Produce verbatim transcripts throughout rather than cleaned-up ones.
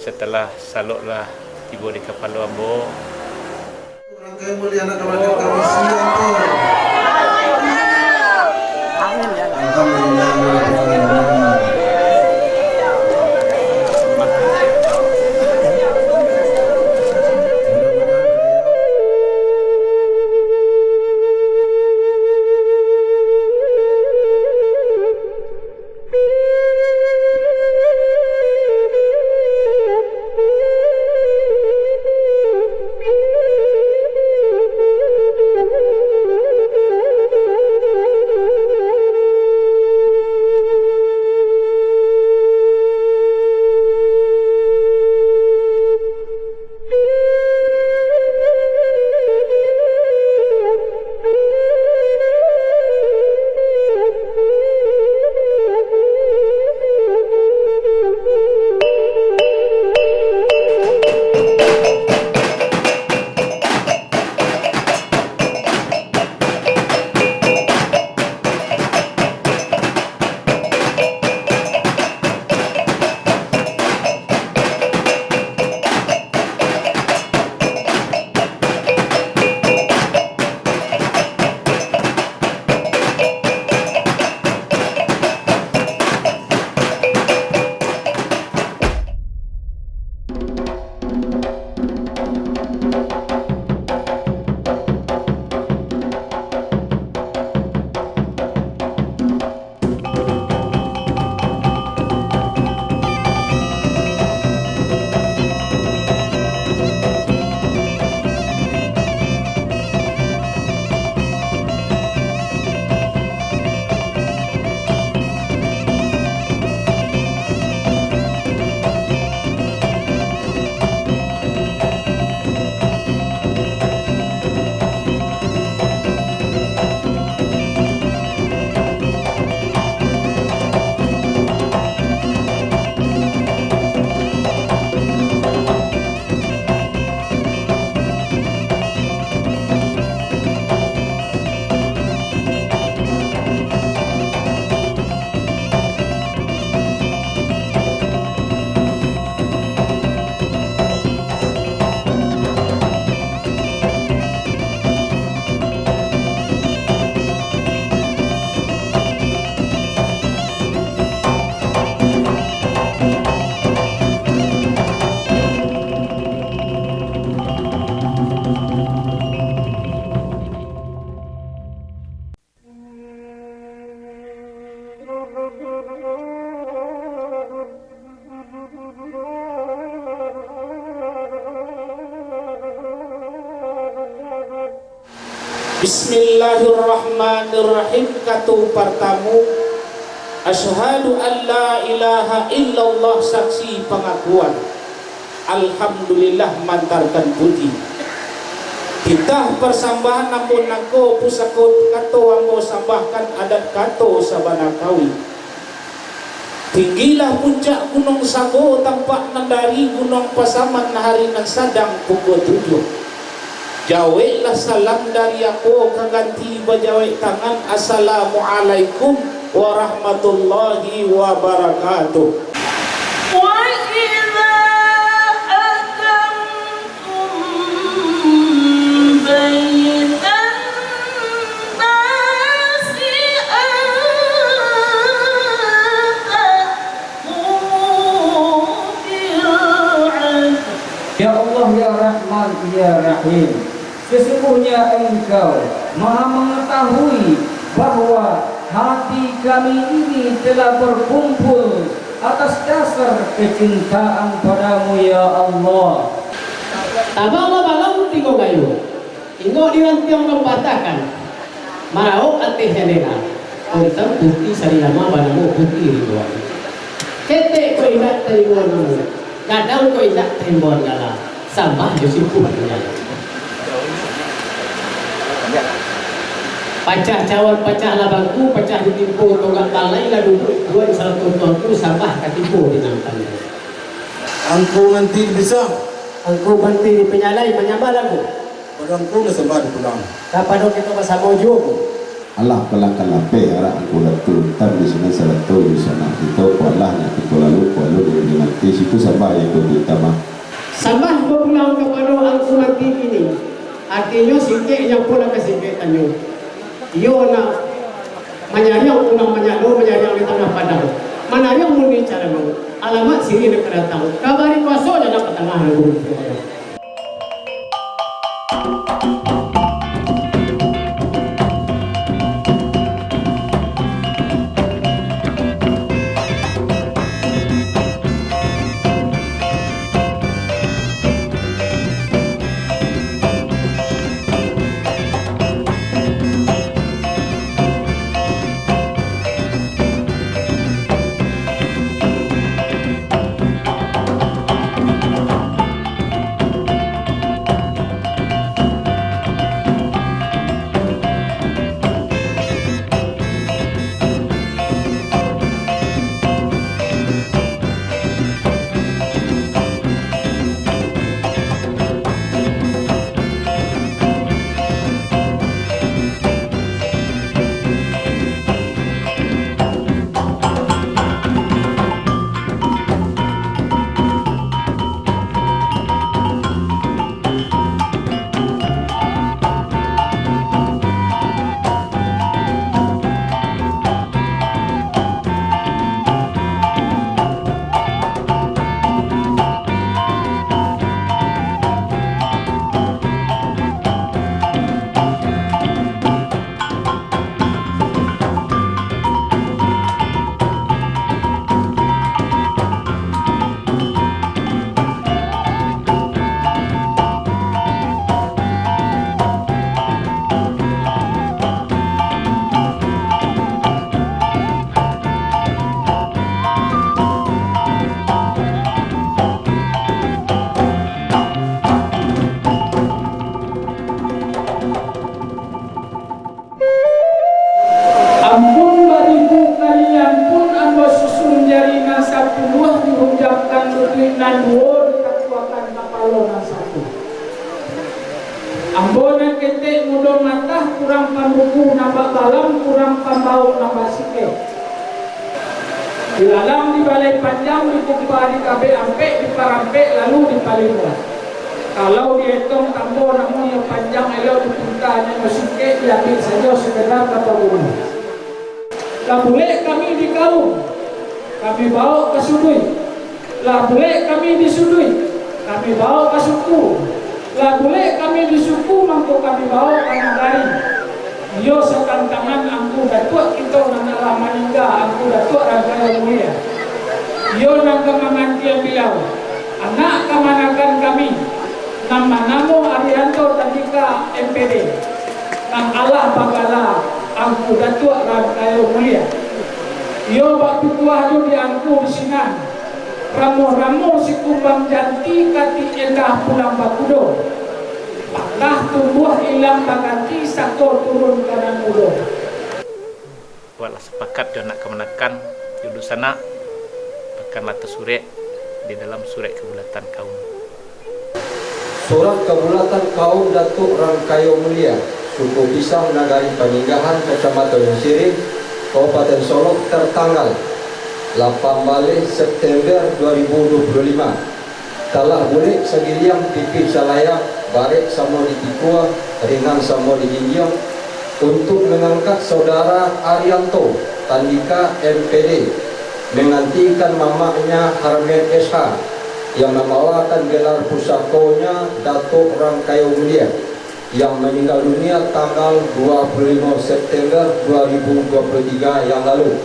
Setelah salok lah tibo di kapalo ambo. Rangkaian mulia anak kami, kami siang tu. Alhamdulillah. Bismillahirrahmanirrahim. Kato partamo, asyhadu an la ilaha illallah, saksi pangakuan. Alhamdulillah, mantarkan puji. Titah parsambahan ambo nangko, pusako kato ambo sambahkan, adat kato sabana kawi. Tinggilah puncak Gunuang Sago, tampak nan dari Gunuang Pasaman, hari nan sadang pukua tujuah. Jaweklah salam dari ambo, ka ganti bajawek tangan, Assalamualaikum warahmatullahi wabarakatuh. وإذا حكمتم بين الناس أن تحكموا بالعدل. Ya Allah, ya Rahman, ya Rahim, sesungguhnya Engkau Maha Mengetahui bahwa hati kami ini telah berkumpul atas dasar kecintaan padamu, ya Allah. Tabanglah balau tigo kayu, inggok di rantiang nan patahkan, maraok ateh jandela, untuang Puti Sariama banamo Puti Ridwan. Ketek kok indak tarimo namo, gadang kok indak taimbau gala, sambah jo simpuah punyo. Pacah cawan, pacahlah bangku, pacah ditimpo tonggak balai, lah duduak tuan sarato tuanku, sambah ka timpo di nan pandai. Angku manti dipisah. Angku manti dipanyalai, manyambah lagu. Pado angku basambah dipulang. Kapado kito basamo juo, Angku. Alah, palang ka lapeh arak angku Datu, untuang di sinan sarato di sanak kito, kualah nyo tibo lalu, kualu di manti si Itu sambah yang kami utama. Sambah bapulang kapado angku mati kini, artinyo singkek nyo pulang ka singkek tanyo. Iyo nak manyariang urang manyalo, manyariang di tangah padang. Manariang muni carano, alamak siriah nan ka datang. Kabari kuaso jalan ka tangah nan guru. Ampun baribu kali ampun, ambo susun jari nan sapuluah, dihunjakkan lutuik nan duo, ditakuakan kapalo nan satu. Ambo nan ketek mudo matah, kurang pambuku nan bak balam, kurang pambawok nan bak sikek. Dilalang di balai panjang, dikumpa dikabek ampek, diparampek, lalu dipalibuah. Kalau dietong tambo namonyo panjang, elok dipinta namonyo singkek, diambiak sajo sakadar ka pabuluah. Lah bulek kami di kaum, kami bawok ka suduik. Lah bulek kami di suduik, kami bawok ka suku. Lah bulek kami di suku, mangko kami bawok ka nagari. Iyo satantangan Angku Datuak kito nan alah maningga, Angku Datuak Rangkayo Mulia. Iyo nan ka mangantian baliau, anak kamanakan kami, nan banamo Arianto Tandika M P D, nan alah bagala Angku Datuak Rangkayo Mulia. Iyo bak pituah jo di angku di sinan, ramo-ramo si kumbang janti, katik endah pulang bakudo. Patah tumbuah ilang baganti, sako turun ka nan mudo. Buatlah sapakat jo anak kamanakan, jo dunsanak, pakanlah tasurek di dalam surek kabulatan kaum. Surat kabulatan kaum Datuak Rangkayo Mulia, suku Pisang, Nagari Paninggahan, Kacamatan Sirih, Kabupaten Solok, tertanggal lapan baleh September dua ribu dua puluh lima. Talah bulek sagiliang pipih salayak, barek samo ditikua, ringan samo dijinjiang, untuak mangangkat Saudara Arianto Tandika M P D, manggantikan mamaknya Harmen S H, yang mambawakan gelar pusakonyo Datuak Rangkayo Mulia, yang maninggal dunia tanggal dua puluh limo September dua ribu dua puluh tiga yang lalu.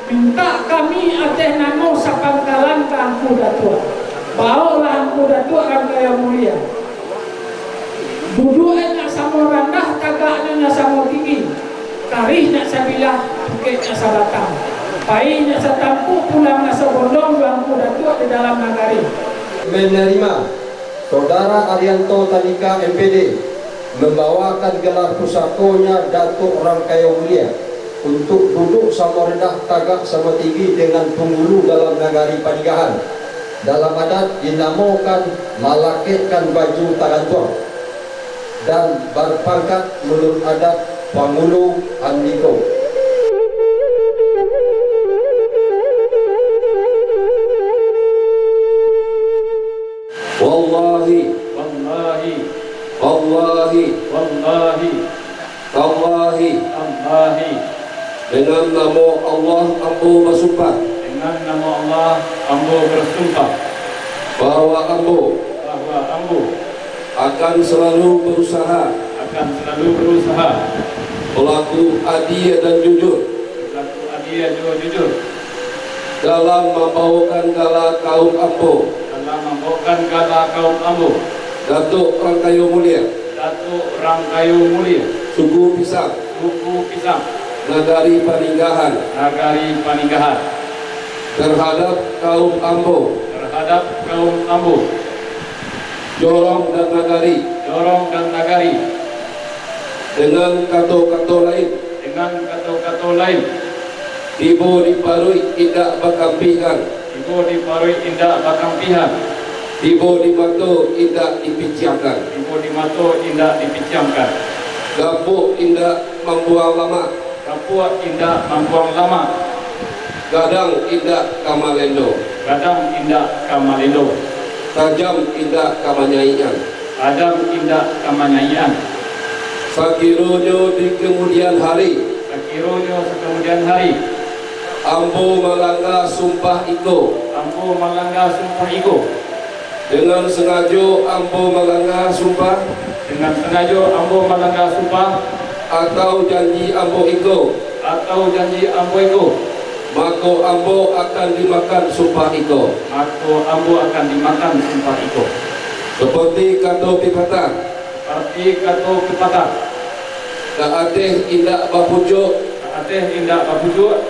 Mintak kami ateh namo sapangkalan ka Angku Datuak. Bawoklah Angku Datuak Rangkayo Mulia. Duduak nyo samo randah, tagaknyo nyo samo tinggi. Karih nyo sabilah, pukek nyo sabatang. Pai nyo satampuak, pulang nyo sabondong, jo Angku Datuak di dalam nagari. Menerima Saudara Arianto Tandika M P D, mambawakan gelar pusakonyo Datuak Rangkayo Mulia, untuak duduak samo randah, tagak samo tinggi dengan panghulu dalam nagari Paninggahan. Dalam adat dinamokan malakekkan baju tagantuang, dan barpangkat manuruik adat panghulu andiko. Namo Allah ambo basumpah. Dengan nama Allah ambo bersumpah. Bahwa ambo. Bahwa ambo. Akan selalu berusaha. Akan selalu berusaha. Berlaku adil dan jujur. Berlaku adil dan jujur. Dalam membawakan gala kaum ambo. Dalam membawakan gala kaum ambo. Datuk Rangkayo Mulia. Datuk Rangkayo Mulia. Suku Pisang. Suku Pisang. Nagari Paninggahan. Nagari Paninggahan. Terhadap kaum ambo. Terhadap kaum ambo. Jorong dan Nagari. Jorong dan Nagari. Dengan kato-kato lain. Dengan kato-kato lain. Tibo di paruik indak bakampihan. Tibo di paruik indak bakampihan. Tibo di mato indak dipiciangkan. Tibo di mato indak dipiciangkan. Gapuak indak mambuang lamak. Gapuak indak mambuang lamak. Gadang indak ka malendo. Gadang indak ka malendo. Tajam indak ka manyaikan. Tajam indak ka manyaikan. Sakironyo di kamudian hari. Sakironyo sakamudian hari. Ambo malangga sumpah iko. Ambo malangga sumpah iko. Dengan sangajo ambo malangga sumpah. Dengan sangajo ambo malangga sumpah. Atau janji ambo iko. Atau janji ambo iko. Mako ambo akan dimakan sumpah iko. Mako ambo akan dimakan sumpah iko. Seperti kato pipatah. Seperti kato pipatah. Ka ateh indak bapucuak. Ka ateh indak bapucuak.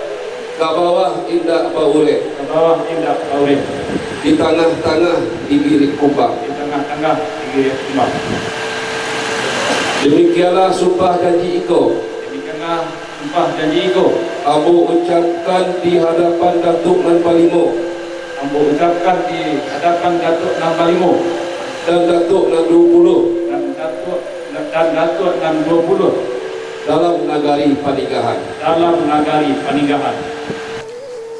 Ka bawah indak baurek. Ka bawah indak baurek. Di tangah-tangah digirik kumbang. Di tangah-tangah digirik kumbang. Demikianlah sumpah janji iko. Demikianlah sumpah janji iko. Ambo ucapkan di hadapan Datuk nan balimo. Ambo ucapkan di hadapan Datuk nan balimo. Dan Datuk nan duo puluah. Dan Datuk, dan Datuk nan duo puluah. Dalam Nagari Paninggahan. Dalam Nagari Paninggahan.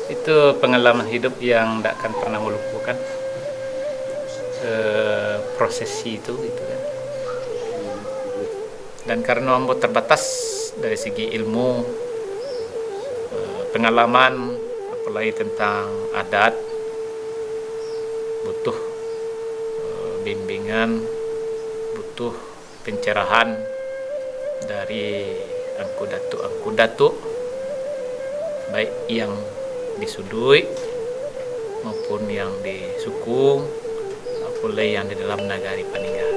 Itu pengalaman hidup yang ndak akan pernah melupakan, eh, prosesi itu, gitu kan. Dan karena ambo terbatas dari segi ilmu, eh, pengalaman, apalagi tentang adat, butuh, eh, bimbingan, butuh pencerahan dari angku datuk-angku datuk, baik yang di Suduik maupun yang di Sukung, maupun lai yang di dalam Nagari Paninggahan.